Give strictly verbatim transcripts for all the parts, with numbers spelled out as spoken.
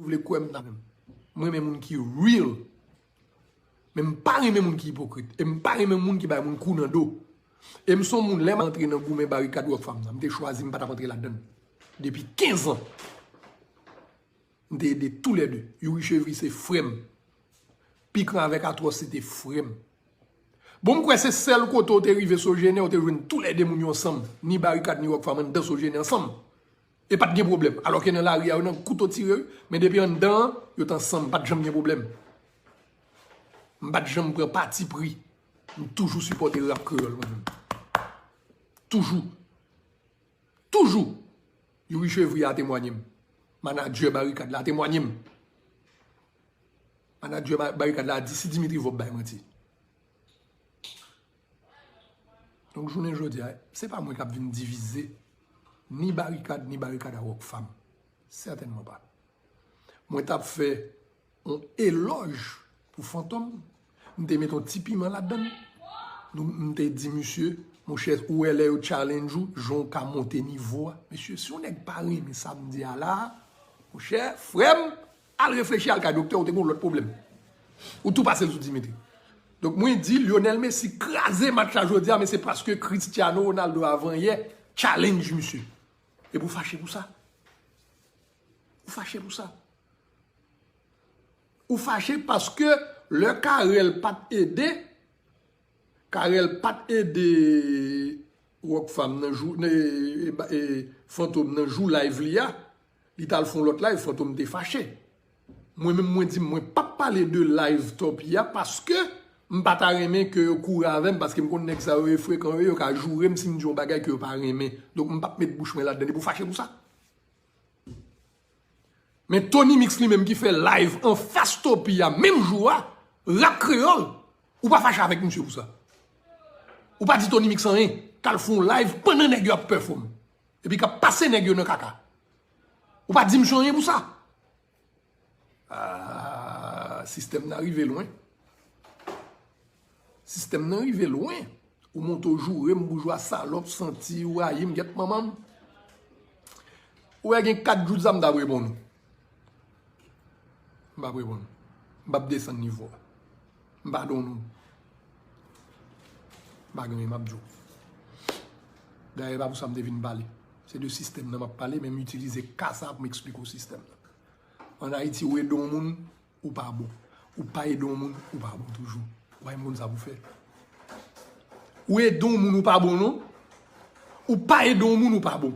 vle kwè m nan menm. Mwen renmen moun ki real. Men m pa renmen moun ki ipokrit. E m pa renmen moun ki bay moun kou nan do. E m se yon moun, lè m antre nan goumen barikad Rockfam nan, m te chwazi m pa t ap antre ladann. Depi kenz an, m te ede toulède. Youri Chevry se frè m. Pikan avèk Atwòs se te frè m. Bon, m kwè se sèl kote w te rive Sogener, w te jwenn toulède moun yo ansanm. Ni barikad, ni Rockfam anndan Sogener ansanm. E pa t gen pwoblèm. Alò ke nan lari a, yo nan kouto tire, wi. Men depi anndan an, yo t ansanm, pa t janm gen pwoblèm. M pa t janm pran patipri. M toujou sipòte rap kreyòl, mwen menm. Toujou. Toujou. Youri Chevry a temwanye m. Manadjè barikad la temwanye m. Manadjè ba- barikad la di si Dimitri Vorbe bay manti. Donk, jounen jodi a, se pa mwen k ap vin divize ni barikad, ni barikad a Rockfam. Sètènman pa. Mwen t ap fè yon elòj pou Fantom. M te met yon ti piman ladann. Nou, m te di misye, monchè, ou wè lè yo challenge ou, jan w ka monte nivo a. Mesye, si yon nèg pa renmen sa m di a la, monchè, frè m, al reflechi, al kay doktè, ou te gen yon lòt pwoblèm. Ou tou pase l sou Dimitri. Donk, mwen di, Lionel Messi kraze match la jodi a, men se paske Cristiano Ronaldo avanyè challenge misye. Epi w fache pou sa. Ou fache pou sa. Ou fache paske lè Carel pa t ede, Carel pa t ede Rockfam nan jou, nan, e, e, e, Fantom nan jou live li a, li t al fè yon lòt live, Fantom te fache. Mwen menm, mwen di, mwen p ap pale de live Torpille a paske m pa ta renmen ke yo kouri avè m, paske m konn nèg sa yo e frekan yo ye, yo ka joure m si m di yon bagay ke yo pa renmen. Donk, m p ap met bouch mwen ladan, epi w fache pou sa. Men Tony Mix li menm ki fè live anfas Torpille a menm jou a, rap kreyòl, ou pa fache avèk misye pou sa. Ou pa di Tony Mix anyen, k al fè yon live pandan nèg yo ap pèfòm. Epi k ap pase nèg yo nan kaka. Ou pa di misye anyen pou sa. Ah, sistèm nan rive lwen. Sistèm nan rive lwen. Ou monte w joure m, boujwa salòp, santi, ou rayi m, gyèt manman m. Ou wè gen kat jou sa m t ap reponn ou. M p ap reponn ou. M p ap desann nivo a. M pa don nou. M pa gen anyen m ap di w. Dayè, e pa pou sa m te vin pale. Se de sistèm nan m ap pale, men m itilize ka sa pou m eksplike w sistèm nan. Ann Ayiti, ou ede yon moun, ou pa bon. Ou pa ede yon moun, ou pa bon toujou. Ou pa menm konn sa pou fè. Ou ede yon moun, ou pa bon, non. Ou pa ede yon moun, ou pa bon.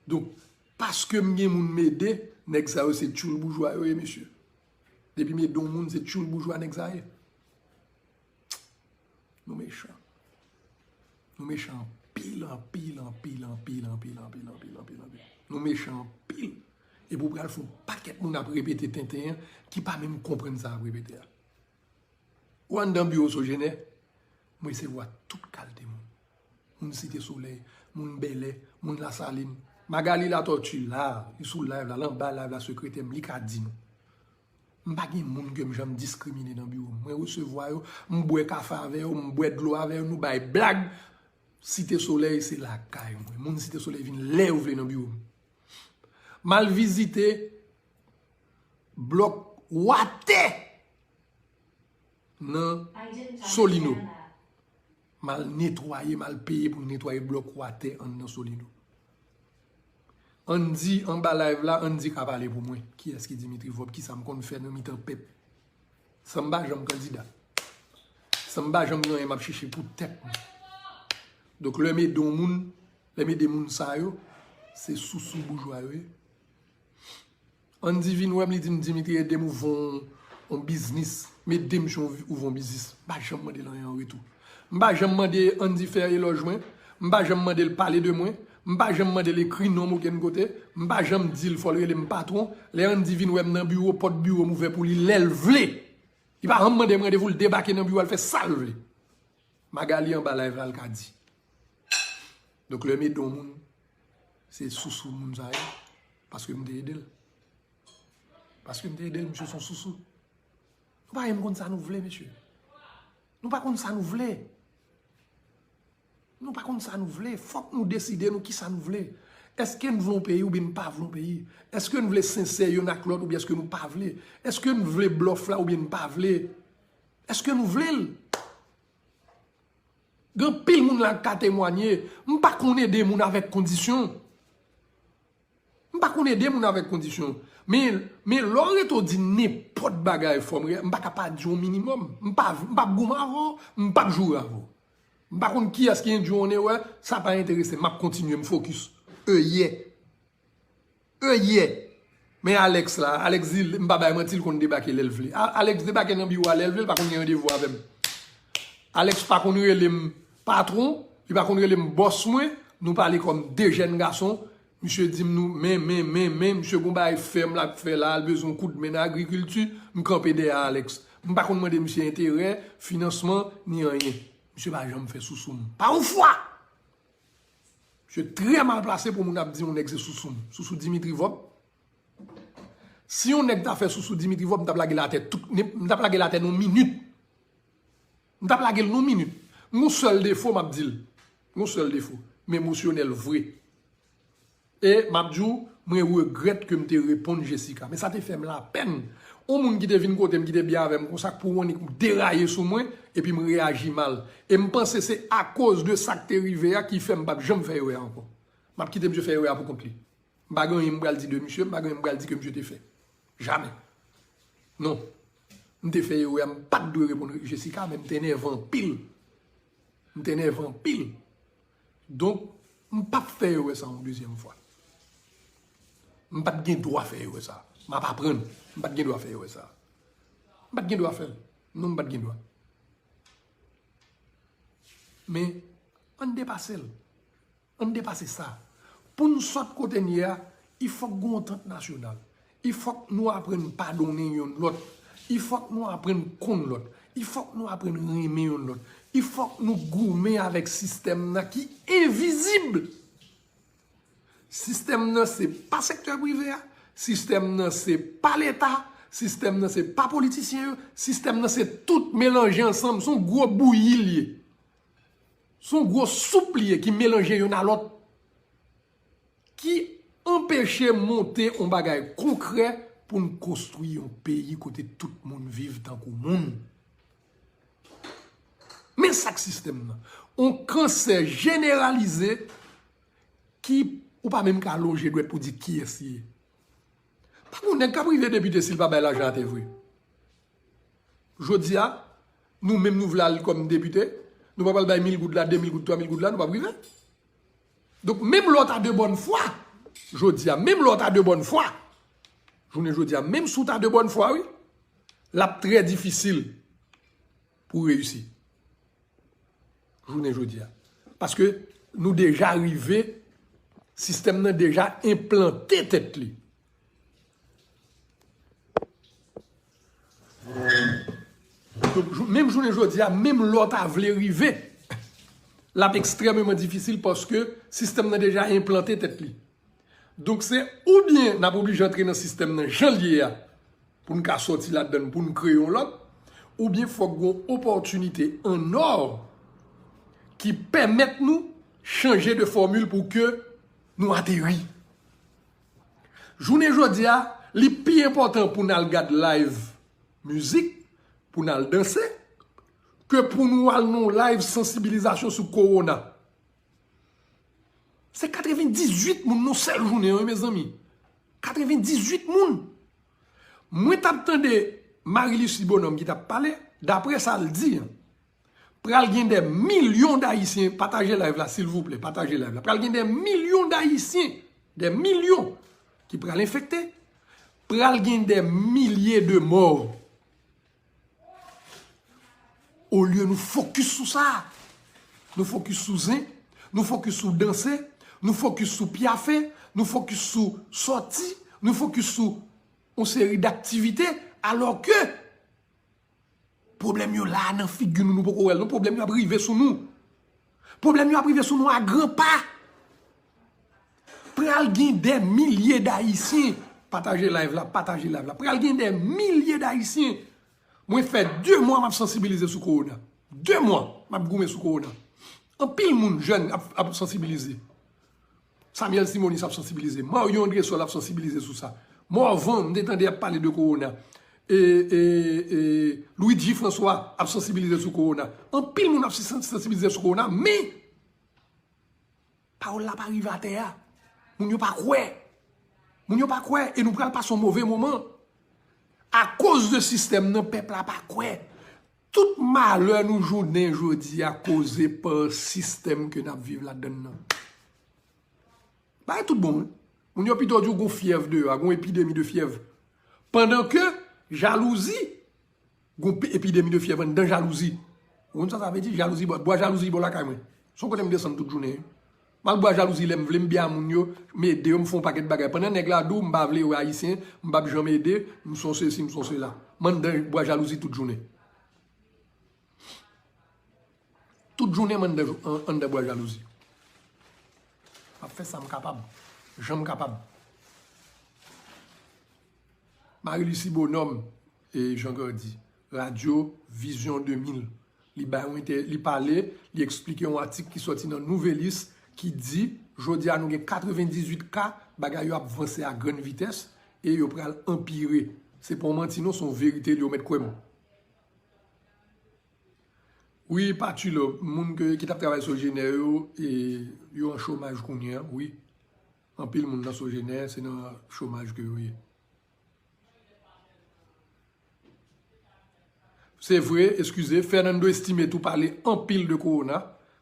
Donk, paske m gen moun m ede, nèg sa yo se tchoul boujwa yo ye, mesye. Depi m ede yon moun, se tchoul boujwa nèg sa ye. Nou mechan. Nou mechan anpil, anpil, anpil, anpil. Nou mechan anpil. Epi w pral fè yon pakèt moun ap repete tenten an ki pa menm konprann sa y ap repete a. Ou anndan biwo Sogener, m resevwa tout kalte moun. Moun Site Solèy, moun Bèlè, moun Lasalin. Magalie Latortue la, li sou live la, l anba live la, sekretè m, li ka di nou. M pa gen moun ke m janm diskrimine nan biwo m. Mwen resevwa yo, m bwè kafe avè yo, m bwè dlo avè yo, nou bay blag. Site Solèy se lakay mwen. Moun Site Solèy vin lè yo vle nan biwo m. M al vizite blòk watè nan Solino. M al netwaye, m al peye pou m netwaye blòk watè anndan Solino. Andy anba live la, Andy ka pale pou mwen. Kiyès ki Dimitri Vorbe? Kisa m konn fè nan mitan pèp? San m pa janm kandida. San m pa janm gen anyen m ap chèche pou tèt mwen. Donk, lè m ede yon moun, lè m ede moun sa yo, se sousou boujwa yo ye. Andy vin wè m, li di m, Dimitri, ede m ouvè yon, yon biznis. M ede misye ouvè yon biznis. M pa janm mande l anyen an retou. M pa janm mande Andy fè elòj mwen. M pa janm mande l pale de mwen. M pa janm mande l ekri non m okenn kote. M pa janm di l fò l rele m patwon. Lè Andy vin wè m nan biwo, pòt biwo m ouvè pou li lè l vle. Li pa janm mande m randevou, l debake nan biwo a, l fè sa l vle. Magalie anba live la, l ka di. Donk, lè m ede yon moun, se sousou moun sa ye. Paske m te ede l. Paske m te ede l, misye se yon sousou. Nou pa janm konn sa nou vle, mesye. Nou pa konn sa nou vle. Nou pa konn sa nou vle. Fòk nou deside nou kisa nou vle. Èske n vle yon peyi oubyen n pa vle yon peyi? Èske n vle sensè youn ak lòt oubyen èske nou pa vle? Èske n vle blòf la oubyen n pa vle? Èske nou vle l? Gen anpil moun la k ka temwanye. M pa konn ede moun avèk kondisyon. M pa konn ede moun avèk kondisyon. Men, men lè w rete w di nenpòt bagay, fò m re-, m pa ka pa di yon minimòm. M pa, m p ap goumen avè w, m p ap joure avè w. M pa konn kiyès ki endui w an erè, sa pa enterese m. M ap kontinye, m fokis. Eyè. Eyè. Men Alex la, Alex di, m pa bay manti, l konn debake lè l vle. A-, Alex debake nan biwo a lè l vle, l pa konn gen randevou avè m. Alex pa konn rele m patwon, li pa konn rele m bòs mwen, nou pale kòm de jèn gason. Misye di m nou, men, men, men, men, misye gon bagay fèm l ap fè la, l bezwen yon koudmen nan agrikilti, m kanpe dèyè Alex. M pa konn mande misye enterè, finansman, ni anyen. Misye pa janm fè sousou m. Pa yon fwa! Misye trè mal plase pou moun ap di yon nèg se sousou m. Sousou Dimitri Vòb. Si yon nèg ta fè sousou Dimitri Vòb, m t ap lage l atè tout, m t ap lage l atè nan yon minit. M t ap lage l nan yon minit. M gon sèl defo, m ap di l. M gon sèl defo. M emosyonèl vre. E m ap di w, mwen regrèt ke m te reponn Jessica. Men sa te fè m lapèn. Yon moun ki te vin kote m, ki te byen avè m konsa, k pou w annik deraye sou mwen, epi m reyaji mal. E m panse se akoz de sa k te rive a ki fè m p ap janm fè erè a ankò. M ap kite misye fè erè a pou kont li. M pa gen anyen m pral di de misye, m pa gen anyen m pral di ke misye te fè. Jamè. Non. M te fè erè a, m pa t dwe reponn Jessica, men m te nève anpil. M te nève anpil. Donk, m p ap fè erè sa yon dezyèm fwa. M pa t gen dwa fè erè sa. M ap aprann. M pa t gen dwa fè erè sa. M pa t gen dwa fè l. Non, m pa t gen dwa. Men, ann depase l. Ann depase sa. Pou n sot kote n ye a, il fòk gon antant nasyonal. Il fòk nou aprann padonnen youn lòt. Il fòk nou aprann konn lòt. Il fòk nou aprann renmen youn lòt. Il fòk nou goumen avèk sistèm nan ki envizib. Sistèm nan se pa sektè prive a, sistèm nan se pa leta, sistèm nan se pa politisyen yo, sistèm nan se tout melanje ansanm, se yon gwo bouyi l ye. Se yon gwo soup li ye ki melanje youn a lòt, ki anpeche monte yon bagay konkrè pou n konstwi yon peyi kote tout moun viv tankou moun. Men sa k sistèm nan. Yon kansè jeneralize ki ou pa menm ka lonje dwèt pou di kiyès li ye. Pa gen nèg k ap rive depite si l pa bay lajan atè vre. Jodi a, nou menm nou vle al kòm depite, nou pa pral bay mil goud la, de mil goud, twa mil goud la, nou p ap rive. Donk, menm lè w ta de bòn fwa, jodi a, menm lè w ta de bòn fwa, jounen jodi a, menm si w ta de bòn fwa, wi, l ap trè difisil pou w reyisi. Jounen jodi a. Paske nou deja rive, sistèm nan deja enplante tèt li. Donk, jou-, menm jounen jodi a, menm lè w ta vle rive, l ap ekstrèmeman difisil paske sistèm nan deja enplante tèt li. Donk, se oubyen n ap oblije antre nan sistèm nan jan l ye a, pou n ka sòti ladan l, pou n kreye yon lòt, oubyen fòk gen yon opòtinite an nò ki pèmèt nou chanje de fòmil pou ke nou ateri. Jounen jodi a, li pi enpòtan pou n al gad live mizik, pou n al danse, ke pou nou al nan yon live sansibilizasyon sou kowona. Se katrevendizuit moun nan sèl jounen an, wi, mezanmi. Katrevendizuit moun. Mwen t ap tande Marie Lucie Bonhomme ki t ap pale, daprè sa l di, pral gen dè milyon d Ayisyen, pataje live la, silvouplè, pataje live la. Pral gen dè milyon d Ayisyen, dè milyon ki pral enfekte, pral gen dè milye de mò. Olye nou fokis sou sa, nou fokis sou zen, nou fokis sou danse, nou fokis sou pyafe, nou fokis sou sòti, nou fokis sou yon seri d aktivite, alò ke pwoblèm yo la nan figi nou, nou poko wè l non, pwoblèm yo ap rive sou nou. Pwoblèm yo ap rive sou nou a gran pa. Pral gen dè milye d Ayisyen, pataje live la, pataje live la. Pral gen dè milye d Ayisyen. Mwen fè de mwa m ap sansibilize sou kowona. De mwa m ap goumen sou kowona. Anpil moun jèn ap, ap sansibilize. Samuel Simonis ap sansibilize. Mario Andresol ap sansibilize sou sa. Morvan, m te tande ap pale de kowona. E, e, e, Luigi François ap sansibilize sou kowona. Anpil moun ap sans-, sansibilize sou kowona, men pawòl la pa rive atè a. Moun yo pa kwè. Moun yo pa kwè e nou pral pase yon move moman. Akoz de sistèm nan, pèp la pa kwè. Tout malè nou jounen jodi a koze pa sistèm ke n ap viv ladann nan. Bagay tout bon, wi. Moun yo pito di w gon fyèv deyò a, gon epidemi de fyèv. Pandan ke jalouzi, gon pe-, epidemi de fyèv anndan jalouzi. Ou konn sa sa vle di? Jalouzi, bwa, bwa jalouzi bò lakay mwen. Se yon kote m desann tout jounen, wi. M al bwa jalouzi lè m vle, m byen a moun yo, m ede yo, m fè yon pakèt bagay. Pandan nèg la di w, m pa vle wè Ayisyen, m p ap janm ede, m se yon sesi, m se yon sela. M anndan bwa jalouzi tout jounen. Tout jounen m anndan, an-, anndan bwa jalouzi. M ap fè sa m kapab, jan m kapab. Marie Lucie Bonhomme e Jean Gardy, Radyo Vizyon de mil. Li bay yon entè-, li pale, li eksplike yon atik ki sòti nan Nouvelliste ki di, jodi a nou gen katrevendizuit ka, bagay yo ap vanse a grann vitès e yo pral anpire. Se pa yon manti non, se yon verite li, yo mèt kwè m. Wi, Patullo, moun ke, ki t ap travay Sogener yo, e, yo an chomaj kounye a, wi. Anpil moun nan Sogener, se nan chomaj ke yo ye. Se vre, eskize, Fernando Estimé tou pale anpil de kowona.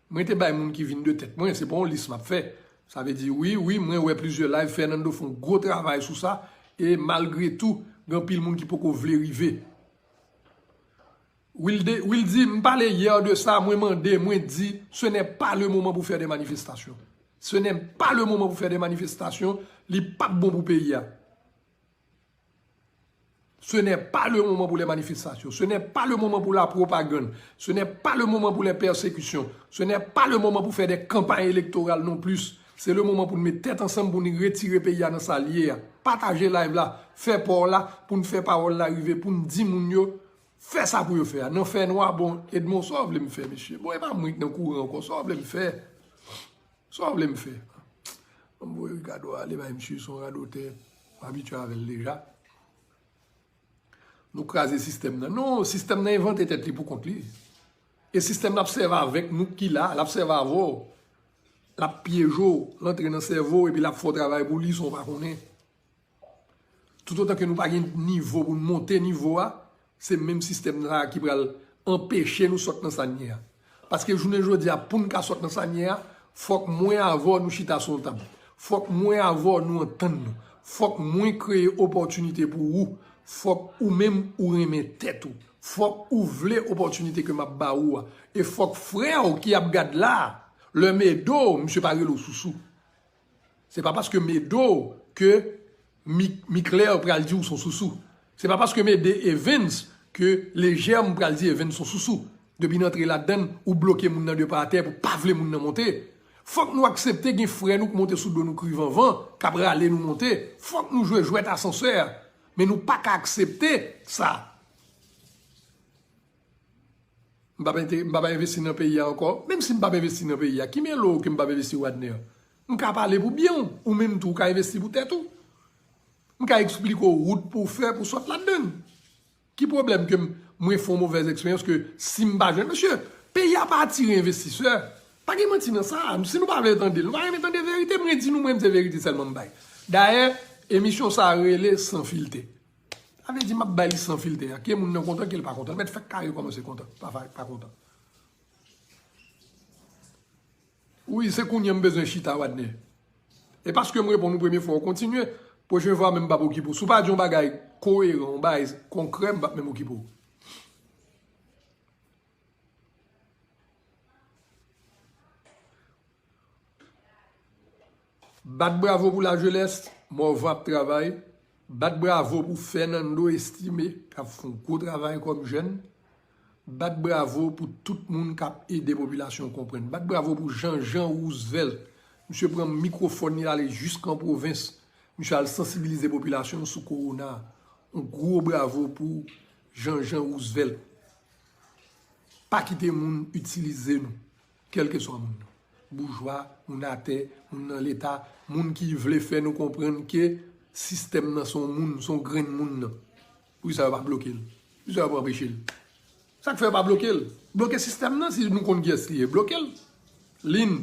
Mwen te bay moun ki vin de tèt mwen, se pa yon lis m ap fè. Sa vle di, wi, wi, mwen wè plizyè live, Fernando fè yon gwo travay sou sa, e malgre tou, gen anpil moun ki poko vle rive. Wilde, Wildy, m pale yè de sa, mwen mande, mwen di, ce n'est pas le moment pour faire des manifestations. Ce n'est pas le moment pour faire des manifestations, li p ap bon pou peyi a. Ce n'est pas le moment pour les manifestations. Ce n'est pas le moment pour la propagande. Ce n'est pas le moment pour les persécutions. Ce n'est pas le moment pour faire des campagnes électorales non plus. Se le moman pou n met tèt ansanm pou n retire peyi a nan sa l ye a. Pataje live la, fè pa w la pou n fè pawòl la rive, pou n di moun yo fè sa pou yo fè a. Nan fènwa, bon, Edmond, sa w vle m fè, mesye? Bon, e pa mwen k nan kouran ankò, sa w vle m fè? Sa w vle m fè? Ann voye Ricardo ale, bay misye, se yon radotè, m abitye avè l deja. Nou kraze sistèm nan. Non, sistèm nan envante tèt li pou kont li. E sistèm nan ap sèvi avèk nou ki la, l ap sèvi avè w. L ap pyeje w, l antre nan sèvo w, epi l ap fè w travay pou li san w pa konnen. Toutotan ke nou pa gen nivo pou n monte nivo a, se menm sistèm sa a ki pral anpeche nou sot nan sa n ye a. Paske jounen jodi a, pou n ka sot nan sa n ye a, fòk mwen avè w nou chita sou yon tab. Fòk mwen avè w nou antann nou. Fòk mwen kreye opòtinite pou ou. Fòk ou menm ou renmen tèt ou. Fòk ou vle opòtinite ke m ap ba ou a. E fòk frè w ki ap gad la a, lè m ede w, misye pa rele w sousou. Se pa paske m ede w ke Mi-, Miclair pral di w s on sousou. Se pa paske m ede Evens ke Legerme pral di Evens s on sousou. Depi n antre ladann, ou bloke moun nan de pa atè pou pa vle moun nan monte. Fòk nou aksepte gen frè nou k monte sou do nou krivanvan, k ap rale nou monte. Fòk nou jwe jwèt asansè a. Men nou pa ka aksepte sa. M p ap ente-, m p ap envesti nan peyi a ankò. Menm si m p ap envesti nan peyi a, ki melo ke m p ap envesti Wadner? M ka pale pou byen w, ou menm tou, ou ka envesti pou tèt ou. M ka eksplike w wout pou w fè pou sot ladann. Ki pwoblèm ke m, mwen fè yon movèz eksperyans ke si m pa jwenn, mesye, peyi a pa atire envestisè. Pa gen manti nan sa. Si nou pa vle tande l, nou pa renmen tande verite, mwen di nou, mwen, se verite sèlman m bay. Dayè, emisyon sa a rele San Filte. Sa vle di m ap bay li san filte a. Ke moun nan kontan, ke l pa kontan. L mèt fèk kare kòmanse kontan. Pa, pa, pa kontan. Wi, se kounye a m bezwen chita, Wadner. E paske m reponn ou premye fwa, w kontinye. Pwochen fwa, menm m p ap okipe w. Si w pa di yon bagay koyeran, yon bagay konkrè, m p ap menm okipe w. Bat bravo pou lajenès, Morvan ap travay. Bat bravo pou Fernando Estimé, k ap fè yon gwo travay kòm jèn. Bat bravo pou tout moun k ap ede popilasyon an konprann. Bat bravo pou Jean Jean Roosevelt. Misye pran mikwofòn li, l ale jiska an pwovens. Misye al sansibilize popilasyon an sou kowona. Yon gwo bravo pou Jean Jean Roosevelt. Pa kite moun itilize nou, kèlkeswa moun nan. Boujwa, moun atè, moun nan leta, moun ki vle fè nou konprann ke sistèm nan se yon moun, se yon grenn moun nan. Poukisa yo pa bloke l? Poukisa yo pa anpeche l? Sa k fè yo pa bloke l? Bloke sistèm nan, si nou konn kiyès li ye, bloke l. Lin,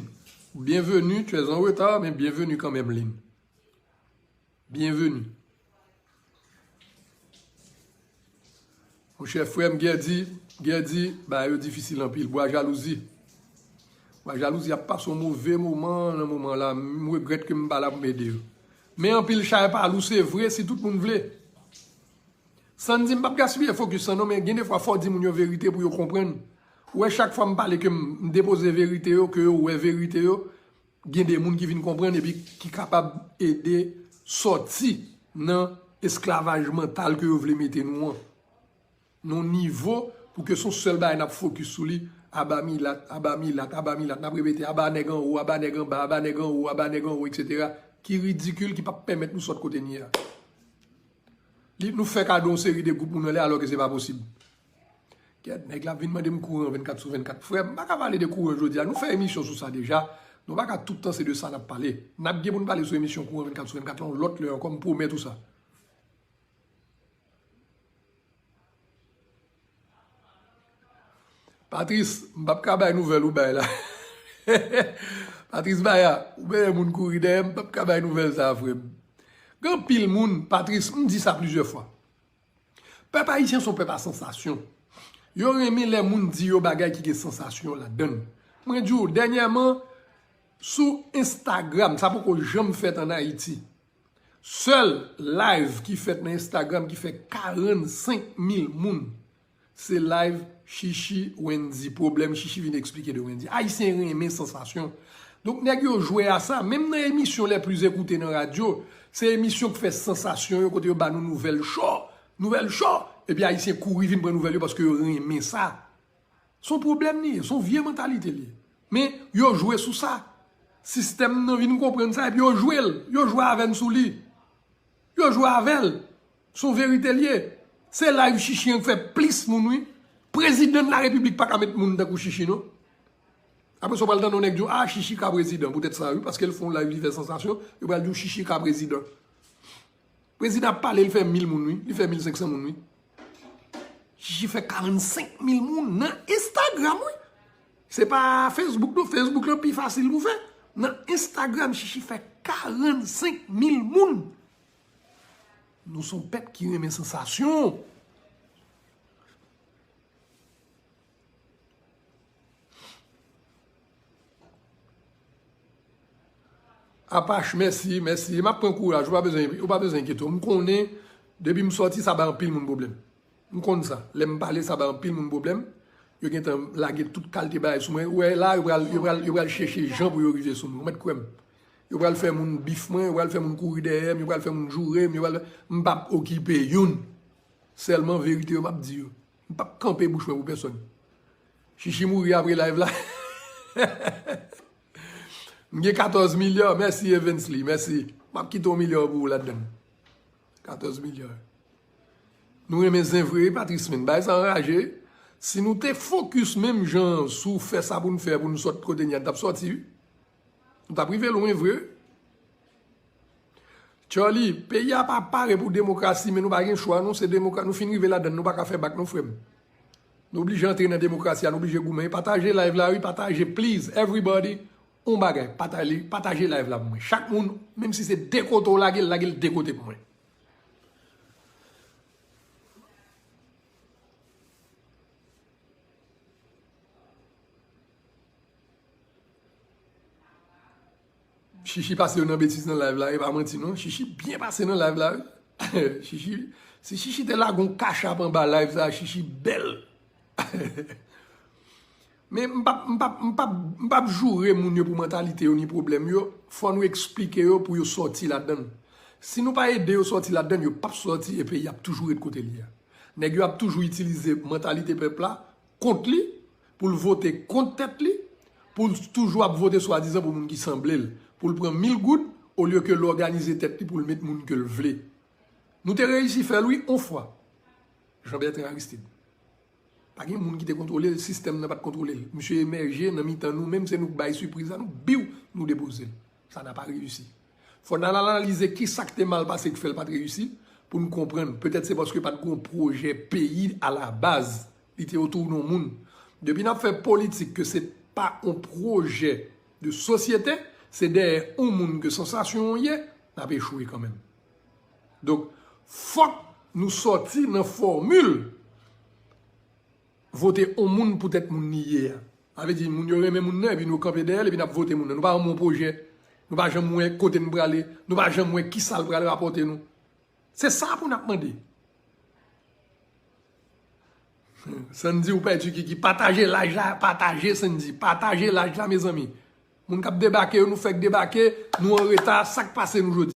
bienvenue, tu es en retard, men bienvenue kanmenm, Lin. Bienvenue. Monchè, frè m, Gèdi, Gèdi, bagay yo difisil anpil. Bwa jalouzi. Bwa jalouzi ap pase yon move moman nan moman la. M regrèt ke m pa la pou m ede yo. Men anpil chay pa lou, se vre, si tout moun vle. San di m p ap gaspiye fokis lan non, men gen de fwa fò w di moun yo verite pou yo konprann. Ou wè, chak fwa m pale ke m, m depoze verite yo, ke yo wè verite yo, gen de moun ki vin konprann epi ki kapab ede sòti nan esklavaj mantal ke yo vle mete nou an. Nan yon nivo pou ke se yon sèl bagay n ap fokis sou li, aba milat, aba milat, aba milat, n ap repete, aba nèg anwo, aba nèg anba, aba nèg anwo, aba nèg anwo, etsetera, ki ridikil, ki p ap pèmèt nou sot kote n ye a. Li, nou fè kado yon seri de gwoup moun anlè, alò ke se pa posib. Kèt, nèg la ap vin mande m kouran vennkat sou vennkat. Frè, m pa ka pale de kouran jodi a. Nou fè emisyon sou sa deja. Nou pa ka tout tan se de sa n ap pale. N ap gen pou n pale sou emisyon kouran vennkat sou vennkat la yon lòt lè ankò, m pwomèt ou sa. Patris, m p ap ka bay nouvèl ou bay la. Patris Baya, ou benyen moun kouri dèyè m, m p ap ka bay nouvèl sa a, frè m. Gen anpil moun, Patris, m di sa plizyè fwa. Pèp ayisyen se yon pèp a sansasyon. Yo renmen lè moun di yo bagay ki gen sansasyon ladan l. Mwen di w, dènyèman, sou Instagram, sa poko janm fèt ann Ayiti. Sèl live ki fèt nan Instagram ki fè karannsenk mil moun, se live Chichi Wendy. Pwoblèm Chichi vin eksplike de Wendy. Ayisyen renmen sansasyon. Donk, nèg yo jwe a sa. Menm nan emisyon les plus écoutés nan radyo, se emisyon k fè sansasyon yo, kote yo ba nou nouvèl cho. Nouvèl cho. Epi Ayisyen kouri vin pran nouvèl yo paske yo renmen sa. Se yon pwoblèm li ye, se yon vye mantalite li ye. Men, yo jwe sou sa. Sistèm nan vin konprann sa, epi yo jwe l, yo jwe avè n sou li. Yo jwe avè l. Se yon verite l ye. Se live Chichi an k fè plis moun, wi. Prezidan de la repiblik pa ka met moun tankou Chichi, non. Apre sa, w pral tande yon nèg di w, a, Chichi ka prezidan. Poutèt sa, wi, paske l fè yon live, li fè sansasyon, yo pral di w Chichi ka prezidan. Prezidan ap pale, li fè mil moun, wi. Li fè mil senk san moun, wi. Chichi fè karannsenk mil moun nan Instagram, wi. Se pa Facebook, non. Facebook lan pi fasil pou fè. Nan Instagram, Chichi fè karannsenk mil moun. Nou se yon pèp ki renmen sansasyon. Apache, mèsi, mèsi. M ap pran kouraj, ou pa bezwen, ou pa bezwen enkyete w. M konnen, depi m sòti, sa bay anpil moun pwoblèm. M konn sa. Lè m pale, sa bay anpil moun pwoblèm. Yo gentan lage tout kalte bagay sou mwen. Ou wè la, yo pral, yo pral, yo pral chèche jan pou yo rive sou mwen. Ou mèt kwè m. Yo pral fè moun bif mwen, yo pral fè moun kouri dèyè m, yo pral fè moun joure m, yo pral fè, m p ap okipe youn. Sèlman verite yo m ap di yo. M p ap kanpe bouch mwen pou pèsonn. Chichi mouri apre live la. M gen katòz milyon, mèsi Evensly, mèsi. M ap kite yon milyon pou ou ladan. Katòz milyon. Nou renmen zen vre, wi, Patrice, men bagay sa anraje. Si nou te fokis menm jan sou fè sa pou n fè, pou n sot kote n ye a, n t ap sòti, wi. Nou t ap rive lwen vre, wi. Charlie, peyi a pa pare pou demokrasi, men nou pa gen chwa, non, se demokra-, nou fin rive ladan, nou pa ka fè bak, non, frè m. Nou oblije antre nan demokrasi a, nou oblije goumen. Pataje live la, wi, pataje, please, everybody, on bagay, pataje, pataje live la pou mwen. Chak moun, menm si se de kote w lage l, lage l de kote pou mwen. Chichi pase yo nan betiz nan live la, e pa manti non. Chichi byen pase nan live la, wi. Chichi, si Chichi te lage yon kachap anba live sa, Chichi bèl. Men m p ap, m p ap, m p ap, m p ap joure moun yo pou mantalite yo ni pwoblèm yo. Fò nou eksplike yo pou yo sòti ladan l. Si nou pa ede yo sòti ladan l, yo p ap sòti e peyi ap toujou ret kote l ye a. Nèg yo ap toujou itilize mantalite pèp la kont li, pou l vote kont tèt li, pou l toujou ap vote swadizan pou moun ki sanble l, pou l pran mil goud, olye ke l òganize tèt li pou l met moun ke l vle. Nou te reyisi fè l, wi, on fwa. Jean Bertrand Aristide. Pa gen moun ki te kontwole l, sistèm nan pa t kontwole l. Misye emèje nan mitan nou, menm se nou k bay sipriz la, nou biw, nou depoze l. Sa n a pa reyisi. Fò n al analize ki sa k te mal pase k fè l pa t reyisi, pou n konprann. Petèt se paske pa t gen yon pwojè peyi alabaz. Li te otou yon moun. Depi n ap fè politik ke se pa yon pwojè de sosyete, se dèyè yon moun ke sansasyon w ye, n ap echwe kanmenm. Donk, fòk nou sòti nan fòmil vote yon moun poutèt moun li ye a. Sa vle di, moun yo renmen moun nan, epi nou kanpe dèyè l, epi n ap vote moun nan. Nou pa janm wè yon pwojè, nou pa janm wè kote n prale, nou pa janm wè kisa l pral rapòte nou. Se sa pou n ap mande. Sandy, ou pèdi Kiki. Pataje live la, pataje Sandy. Pataje live la, mezanmi. Moun k ap debake yo, nou fèk debake, nou an reta, sa k pase nou jodi?